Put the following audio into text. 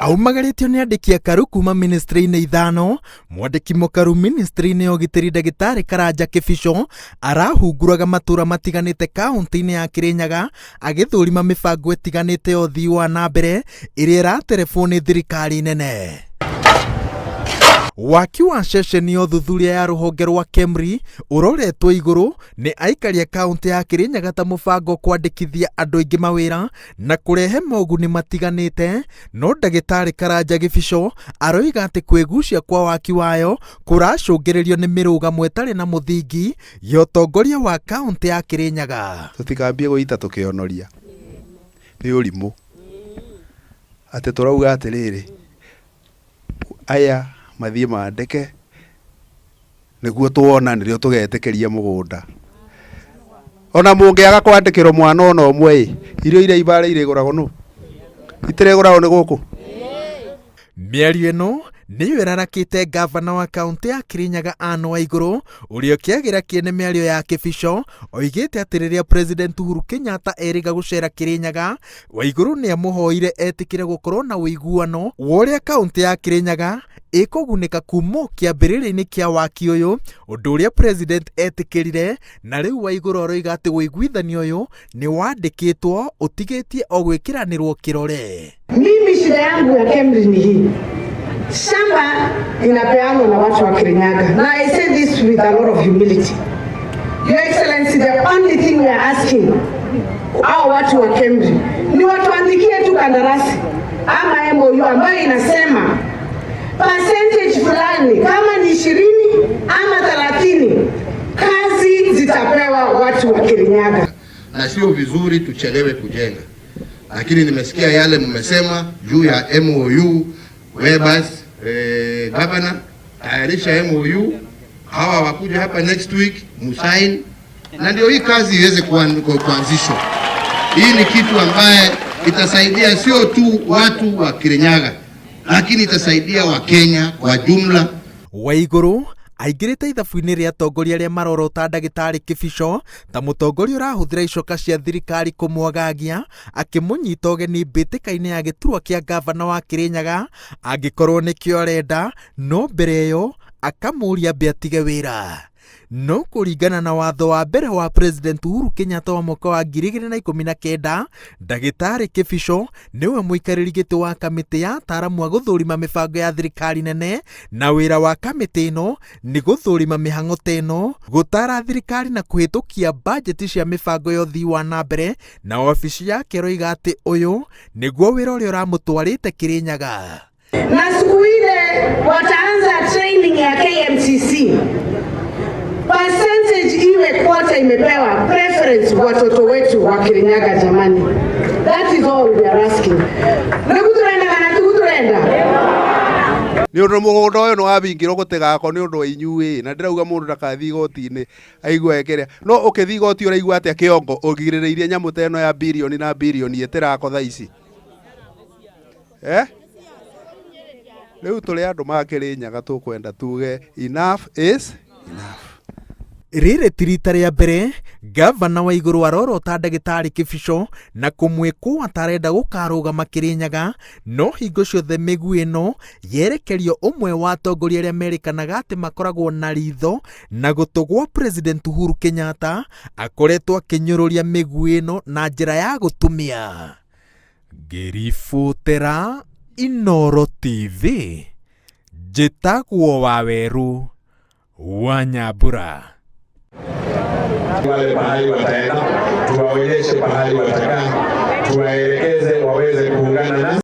Aumagarĩtio nĩ andĩki akaru kuma ministry-inĩ ithano. Mwandĩki mũkaru ministry-inĩ ya ũgitĩri ndagĩtarĩ Karanja Kĩbico arahunguraga matũra matiganĩte kaunti-inĩ ya Kĩrĩnyaga agĩthũrima mĩbango ĩtiganĩte ya ũthii wa na mbere ĩrĩa ĩraterebwo nĩ thirikari nene. Waki wa ceceni ya ũthuthuria ya rũhonge rwa KEMRI ũroretwo igũrũ nĩ aikari a kaunti ya Kĩrĩnyaga ta mũbango kwandĩkithia andũ aingĩ mawĩra na kũrehe moguni matiganĩte, no ndagĩtarĩ Karanja Gĩbico aroiga atĩ kwĩgucia kwa waki wayo kũracũngĩrĩrio nĩ mĩrũgamo ĩtarĩ na mũthingi ya ũtongoria wa kaunti ya Kĩrĩnyaga. Tũtikambie gũita tũkĩonoria nĩ ũrimũ atĩ tũrauga atĩrĩrĩ, aya mathiĩ mandĩke nĩguo tuona nĩrĩo tũgetĩkĩria mũgũnda. Ona mũngĩaga kwandĩkĩrwo mwana ona ũmwe ĩ, irio iria ibara irĩgũragwo nũ? Itirĩgũragwo nĩ gũkũ? Mĩario ĩno nĩyo ĩrarakĩte ngavana wa kaunti ya Kirinyaga Anne Waigũrũ ũrĩa ũkĩagĩra kĩene mĩario ya Kĩbico oigĩte atĩ rĩrĩa President Uhuru Kenyatta erĩga gũcera Kirinyaga, Waigũrũ nĩamũhoire etĩkĩre gũkorwo na ũiguano wa ũrĩa kaunti ya Kirinyaga ĩkũgunĩka kuma kĩambĩrĩria-inĩ kĩa waki ũyũ, ũndũ ũrĩa President etĩkĩrire, na rĩu Waigũrũ aroiga atĩ ũiguithanio ũyũ nĩ wandĩkĩtwo ũtigĩtie o gwĩkĩranĩrwo kĩrore. Mimi shida yangu ya KEMRI ni hii. Shamba inapeanwa na watu wa Kirinyaga. Na I say this with a lot of humility. Your Excellency, the only thing we are asking hao watu wa KEMRI ni watuandikie tu kandarasi ama MOU ambayo inasema percentage fulani, kama ni 20 ama 30, kazi zitapewa watu wa Kirinyaga. Na sio vizuri tuchelewe kujenga, lakini nimesikia yale mmesema juu ya MOU. Webas, governor, tayarisha MOU, hawa wakuja hapa next week musign, na ndio hii kazi iweze kuanzishwa. Hii ni kitu ambaye itasaidia sio tu watu wa Kirinyaga, lakini itasaidia Wakenya kwa jumla. Waigũrũ aingĩrĩte ithabu-inĩ rĩa atongoria arĩa marorota ndagĩtarĩ Kĩbico ta mũtongoria ũrahũthĩra icoka cia thirikari kũmwagagia, akĩmũnyita ũgeni mbĩtĩka-inĩ ya gĩturwa kĩa ngavana wa Kĩrĩnyaga angĩkorwo nĩkĩo arenda, no mbere ĩyo akamũria ambe atige wĩra. No kũringana na watho wa mbere wa President Uhuru Kenyatta wa mwaka wa 2019, ndagĩtarĩ Kĩbico nĩwe mũikarĩri gĩtĩ wa kamĩtĩ ya ataaramu a gũthũrima mĩbango ya thirikari nene, na wĩra wa kamĩtĩ ĩno nĩ gũthũrima mĩhang'o ta ĩno, gũtara thirikari na kũhĩtũkia bajeti cia mĩbango ya ũthii wa na mbere, na wabici yake ĩroiga atĩ ũyũ nĩguo wĩra ũrĩa ũramũtwarĩte Kĩrĩnyaga. Na siku ile wataanza training ya KMTC, percentage iwe quota imepewa preference watoto wetu wa Kirinyaga. Jamani, that is all we are asking. Nĩguturenda kana tiguturenda? Nĩ ũndũ mũgũnda ũyũ nĩ wabingirwo gũtigakwo nĩ ũndũ wa inyuĩ, na ndĩrauga mũndũ ndakathiĩ igoti-inĩ aigua kĩrĩa, no ũkĩthiĩ igoti ũraigua atĩa kĩongo ũgirĩrĩirie nyamũ ta ĩno ya birioni na birioni ĩtĩrakwo thaa ici, eh? Rĩu tũrĩ andũ ma Kĩrĩnyaga tũkwenda tuge enough is enough. Rĩrĩ ti rita rĩa mbere ngavana wa igũrũ arorota ndagĩtarĩ Kĩbico na kũmwĩkũa ta arenda gũkarũgama Kĩrĩnyaga, no hingo ciothe mĩguĩ ĩno yerekerio ũmwe wa atongoria arĩa merĩkanaga atĩ makoragwo na ritho na gũtũ gwa President Uhuru Kenyatta akoretwo akĩnyũrũria mĩguĩ ĩno na njĩra ya gũtumia. Ngĩribotera Inooro TV, njĩtagwo Wawerũ wa Nyambura. Wale pahali wataenda, tuwaonyeshe pahali watakaa, tuwaelekeze waweze kuungana nasi.